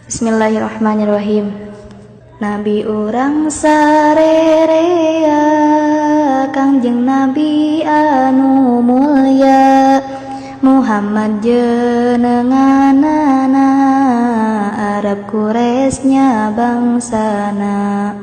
Bismillahirrahmanirrahim. Nabi urang sarerea, Kangjeng Nabi anu mulya, Muhammad jenenganana, Arab Quraisy bangsana.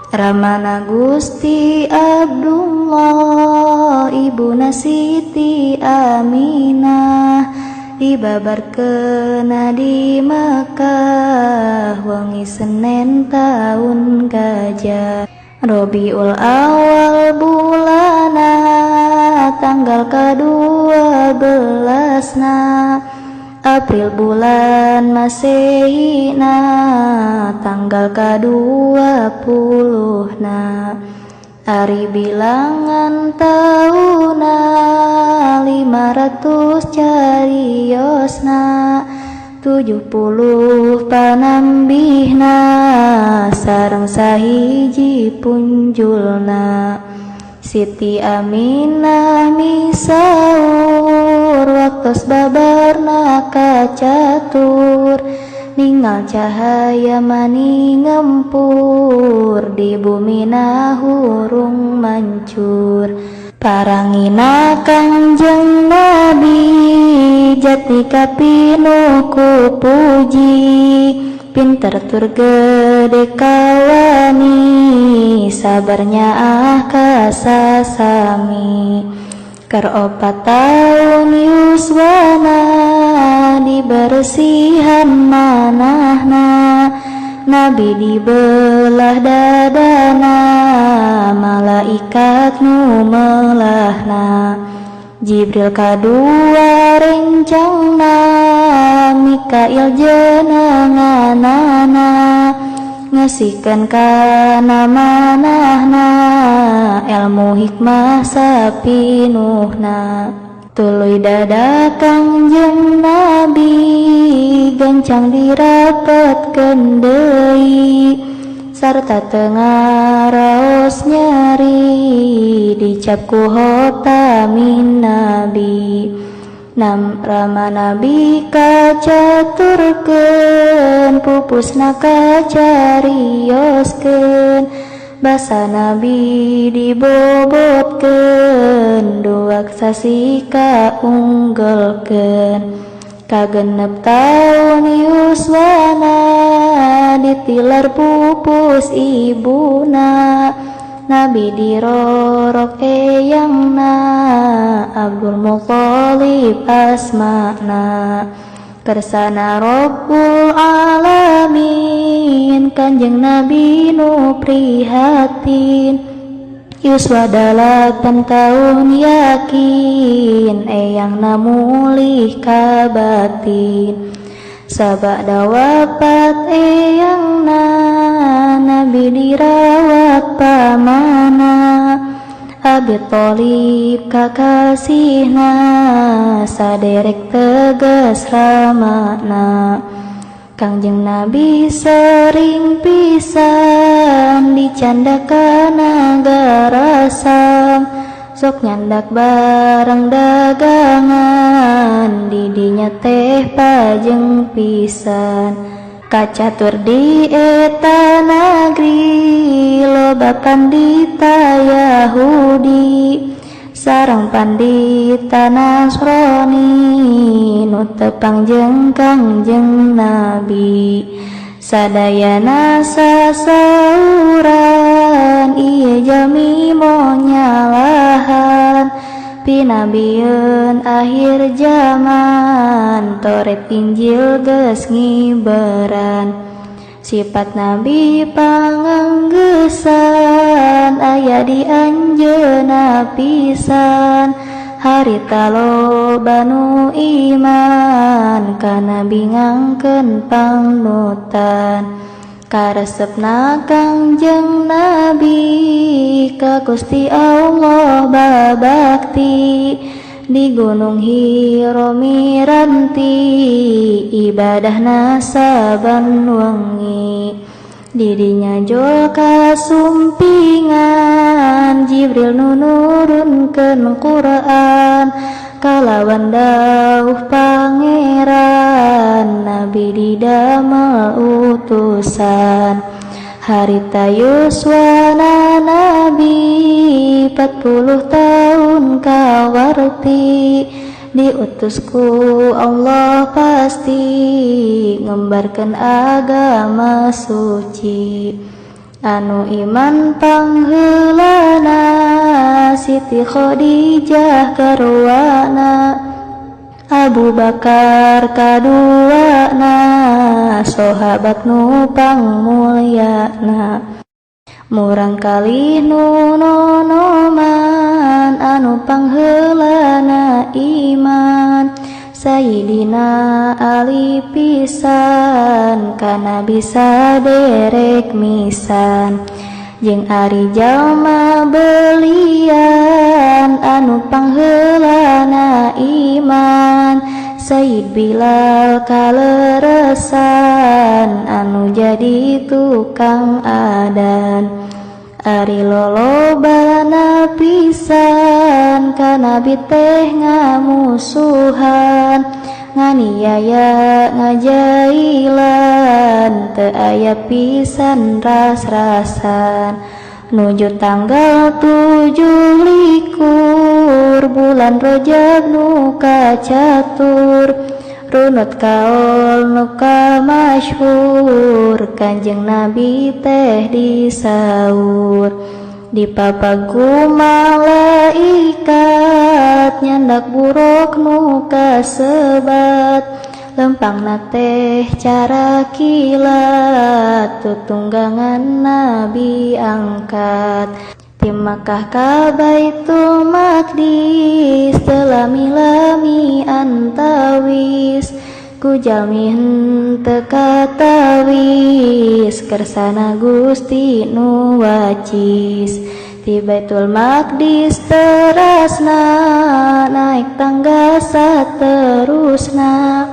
Ramana Gusti Abdullah, ibuna Siti Aminah, dibabarkeun di Mekah wengi Senin taun gajah. Robiul awal bulana, tanggal ka-12na, April bulan Masehina, tanggal ka-20na, ari bilangan tauna 500 cariosna, 70 panambihna, sareng sahiji punjulna. Siti Aminah misaur, waktos babarna kacatur, ningal cahaya mani ngempur, di bumina hurung mancur. Parangina Kangjeng Nabi, jati kapinuh ku puji, pinter tur gede kawani, sabarnya ah kasasami. Keur 4 taun yuswana, dibersihan manahna, Nabi dibelah dadana, malaikat nu melahna. Jibril kadua rencangna, Mikail jenenganana, ngesikeun kana manahna, ilmu hikmah sapinuhna. Tuluy dada Kangjeng Nabi, gancang dirapetkeun deui, sarta teu ngaraos nyeri, dicap ku hotamin Nabi. Nam rama Nabi kacaturkeun, pupusna kacarioskeun, basa Nabi dibobotkeun, duak sasi kaunggelkeun. Kagenep taun yuswana, ditilar pupus ibuna, Nabi dirorok eyangna, Abdul Muthalib asmana. Kersana Rabbul Alamin, Kanjeng Nabi nu prihatin, yuswa 8 tahun yakin, eyangna mulih kabatin. Sabada wafat eyangna, Nabi dirawat pamana, Abi Thalib kakasihna, saderek tegas ramana. Kangjeng Nabi sering pisan dicanda kana garasam, sok nyandak barang dagangan, didinya teh pajeng pisan. Kacatur di eta nagri, loba pandita Yahudi, sareng pandita Nasrani, nu tepang jeung Kangjeng Nabi. Sadayana sasauran, ieu jalmi monyalahan, pinabieun akhir zaman, Taurat Injil geus ngiberan. Sifat Nabi panganggesan, aya di anjeunna pisan, harita loba nu iman, ka Nabi ngangkeun pangnutan. Karesepna Kangjeng Nabi, ka Gusti Allah babakti, di Gunung Hira miranti, ibadahna saban wengi. Didinya jol kasumpingan, Jibril nu nurunkeun Quran, Kalawan dawuh pangeran Nabi didamel utusan. Harita yuswana Nabi 40 tahun kawarti. Diutus ku Allah pasti ngembarkeun agama suci. Anu iman pangheulana Siti Khadijah karuana, Abu Bakar kaduana, sahabat nu pangmulyana. Murang kali nu nonoman anu pangheulana iman. Sayyidina Ali pisan kana bisa derek misan. Jeung ari jalma belian anu pangheulana iman. Sayyid Bilal kaleresan anu jadi tukang adan. Ari lolobana pisan ka Nabi teh ngamusuhan. Nganiaya ngajailan teu aya pisan ras-rasan. Nuju tanggal 27 bulan Rajab nu kacatur. Runut kaol nu kamasyhur Kanjeng Nabi teh disaur. Dipapagu malaikat nyandak buruk nu kasebat. Lempangna teh cara kilat tutunggangan Nabi angkat. Ti Makkah ka Baitul Maqdis teu lami-lami antawis. Ku jalmi henteu katawis kersana Gusti nu wacis. Ti Baitul Maqdis terasna naik tangga saterusna.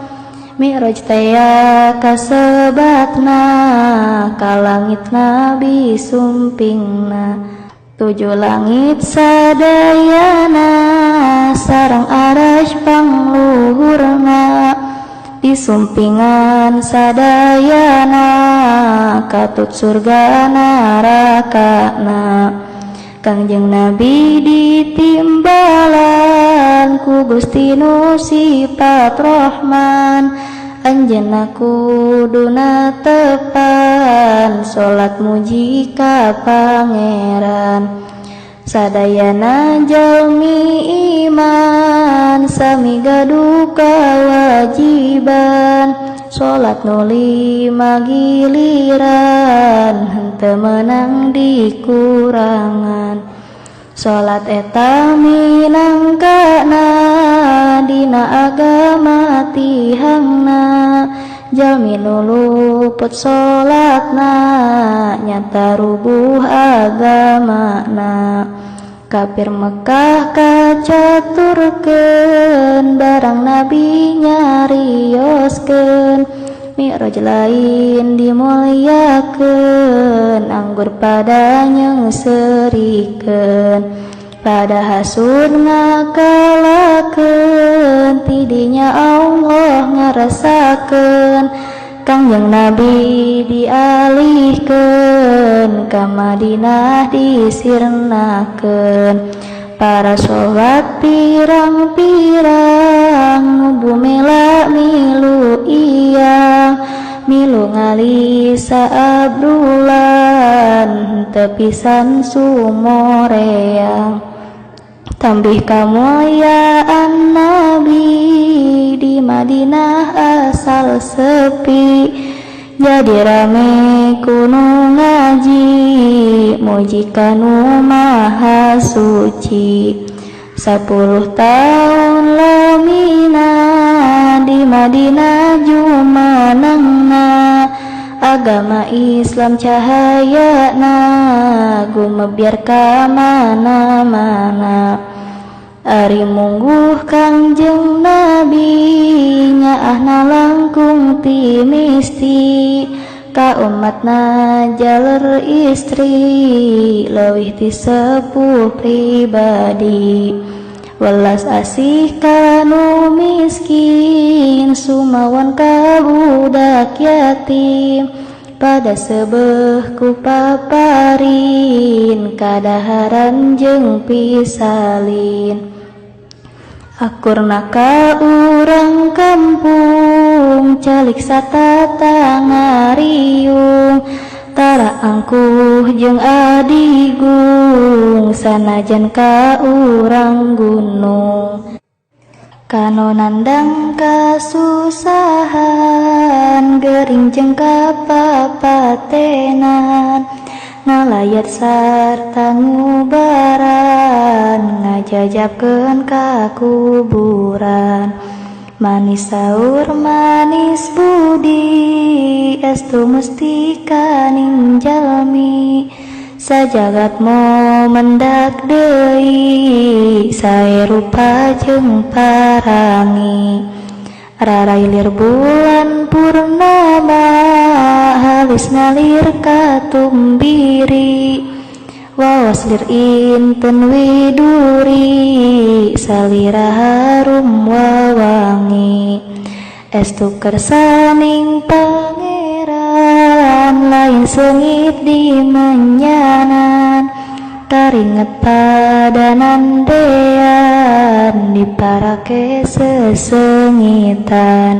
Mi'raj tea kasebatna ka langit Nabi sumpingna. Tujuh langit sadayana sareng arasy pangluhurna. Disumpingan sadayana katut surga narakana. Kangjeng Nabi ditimbalan ku Gusti nu sifat Rahman. Anjeunna kuduna tepan salat muji ka Pangeran. Sadayana jalmi iman sami gaduh kawajiban. Salat nu 5 giliran henteu meunang dikurangan. Salat eta minangkana dina agama tihangna. Jalmi nu luput salatna nyata rubuh agamana. Kafir Mekah kacaturkeun barang Nabi nyarioskeun. Mi'raj lain dimulyakeun anggur pada nyeungseurikeun. Pada hasud ngakalakeun tidinya Allah ngarasakeun. Kangjeng Nabi dialihkeun ka Madinah disirnakeun. Para sahabat pirang-pirang nu bumela milu iyang. Milu ngalisa Abdullah teu pisan sumoreang. Tambih kamulyaan Nabi di Madinah asal sepi. Jadi rame kuno ngaji muji kanu maha suci. 10 tahun lamina di Madinah jumanangna. Agama Islam cahayana gumebyar ka mana-mana. Ari mungguh Kangjeng Nabi nyaahna langkung ti misti. Ka umatna jaler istri leuwih ti sepuh pribadi. Welas asih kanu miskin sumawan ka budak yatim. Pada sebeh ku paparin kadaharan jeung pisalin. Akurna ka urang kampung calik satata ngariung. Tara angkuh jeung adigung sanajan ka urang gunung. Kanu nandang kasusahan gering jeung kapapatenan. Ngalayat sarta ngubaran ngajajabkeun ka kuburan. Manis saur manis budi estu mesti kaning jalmi. Sajagat mo mendak deui sae rupa jeung parangi. Rarailir bulan purnama halus ngalir katumbiri. Waos lir inten widuri salira harum wawangi. Estu kersaning pangeran lain seungit di menyanan. Karinget padanandean diparake sesengitan.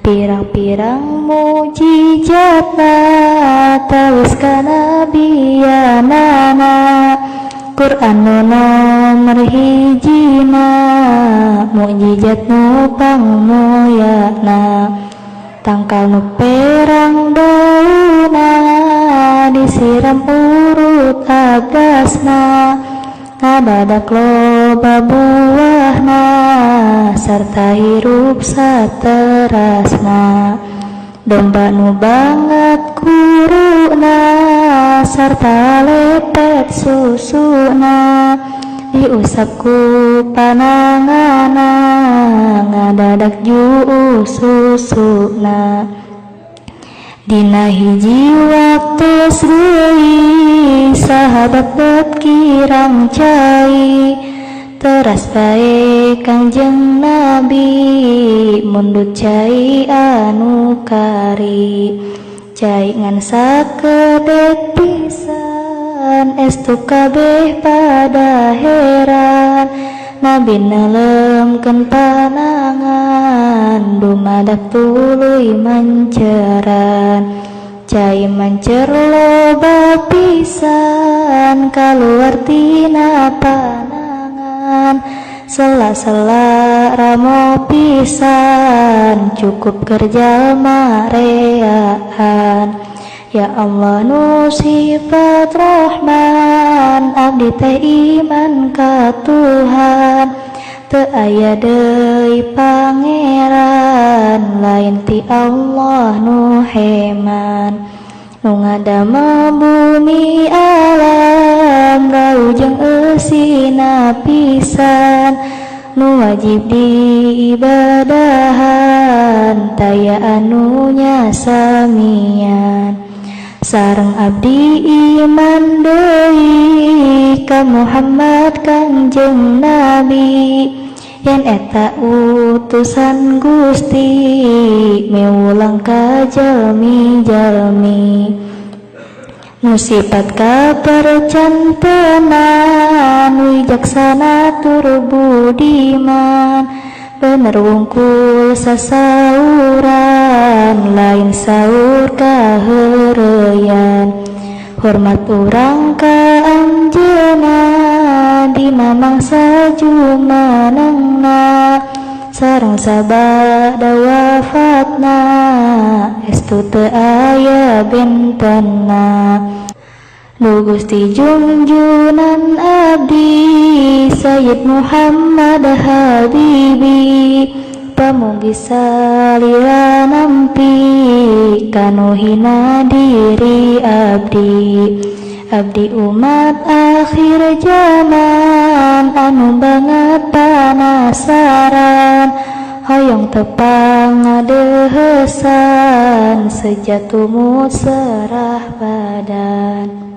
Pirang-pirang mujizatna tawis kanabianana. Quran nu nomor hijina mukjizat nu pangmuyana. Tangkal nu perang dauna disiram urut agasna. Ngadadak loba buahna sarta hirup saterasna. Domba nu banget kuruna sarta lepet susuna. Diusap ku panangana ngadadak juu susuna. Dina hiji waktu deui sahabat bet kirang cai. Teras bae Kangjeng Nabi mundut cai anu kari. Cai ngan sakedek pisan estu kabeh pada heran. Nabi nelemkeun panangan dumadak tuluy manceran. Cai mancer loba pisan kaluar tina panangan. Sela-sela ramo pisan cukup kerja mareaan. Ya Allah nu sifat Rahman abdi teh iman ka Tuhan. Teu aya deui pangeran lain ti Allah nu heman. Nu ngadamel bumi alam rau jeung eusina pisan. Nu wajib diibadahan taya anu nyasamian. Sareng abdi iman deui ka Muhammad Kangjeng Nabi. Yen eta utusan Gusti miwulang ka jalmi-jalmi. Nu sipat kapercantenan wijaksana tur budiman. Bener wungkul sasauran lain saur kaheureyan. Hormat urang ka anjeunna dina mangsa jumenengna. Sareng sabada wafatna estu teu aya bentenna. Nu Gusti junjunan abdi Sayyid Muhammad Habibi. Pamugi salira nampi kanu hina diri abdi. Abdi umat akhir zaman anu banget panasaran. Hoyong tepang ngadehesan sejatumut serah badan.